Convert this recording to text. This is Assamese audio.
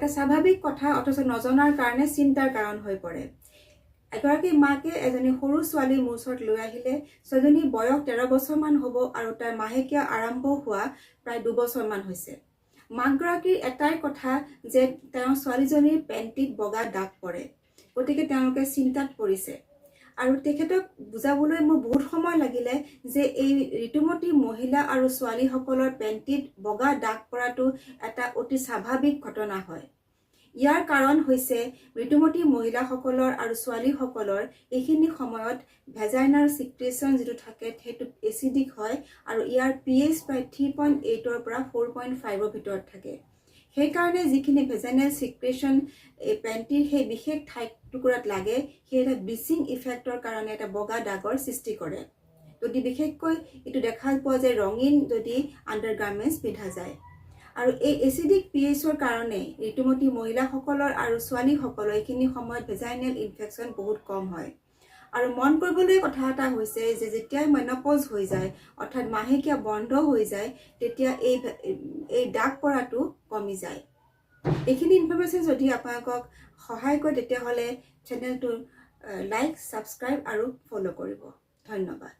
এটা স্বাভাৱিক কথা, অথচ নজনাৰ কাৰণে চিন্তাৰ কাৰণ হৈ পৰে। এগৰাকী মাকে এজনী সৰু ছোৱালী মোৰ ওচৰত লৈ আহিলে। ছোৱালীজনীৰ বয়স 13 বছৰমান হ'ব আৰু তাইৰ মাহেকীয়া আৰম্ভ হোৱা প্ৰায় 2 বছৰমান হৈছে। মাকগৰাকীৰ এটাই কথা যে তেওঁৰ ছোৱালীজনীৰ পেণ্টিত বগা দাগ পৰে। গতিকে তেওঁলোকে চিন্তাত পৰিছে আৰু তেখেতক বুজাবলৈ মোৰ বহুত সময় লাগিলে যে এই ঋতুমতী মহিলা আৰু ছোৱালীসকলৰ পেণ্টিত বগা দাগ পৰাটো এটা অতি স্বাভাৱিক ঘটনা হয়। ইয়াৰ কাৰণ হৈছে ঋতুমতী মহিলাসকলৰ আৰু ছোৱালীসকলৰ এইখিনি সময়ত ভেজাইনাৰ চিক্ৰেশ্যন যিটো থাকে, সেইটো এচিডিক হয় আৰু ইয়াৰ পি এইচ প্ৰায় 3.8ৰ পৰা 4.5ৰ ভিতৰত থাকে। সেইকাৰণে যিখিনি ভেজাইনেল চিক্ৰেশ্যন এই পেণ্টিৰ সেই বিশেষ ঠাই টুকুৰাত লাগে, সেই এটা ব্লিচিং ইফেক্টৰ কাৰণে এটা বগা দাগৰ সৃষ্টি কৰে। যদি বিশেষকৈ এইটো দেখা পোৱা যায় ৰঙীন যদি আণ্ডাৰ গাৰ্মেণ্টছ পিন্ধা যায়। আৰু এই এচিডিক পি এইচৰ কাৰণে ঋতুমতী মহিলাসকলৰ আৰু ছোৱালীসকলৰ এইখিনি সময়ত ভেজাইনেল ইনফেকশ্যন বহুত কম হয়। আৰু মন কৰিবলগীয়া কথা এটা হৈছে যে যেতিয়াই মেনপজ হৈ যায়, অৰ্থাৎ মাহেকীয়া বন্ধ হৈ যায়, তেতিয়া এই দাগ পৰাটো কমি যায়। এইখিনি ইনফৰমেশ্যন যদি আপোনালোকক সহায় কৰে, তেতিয়াহ'লে চেনেলটো লাইক, ছাবস্ক্ৰাইব আৰু ফ'ল' কৰিব। ধন্যবাদ।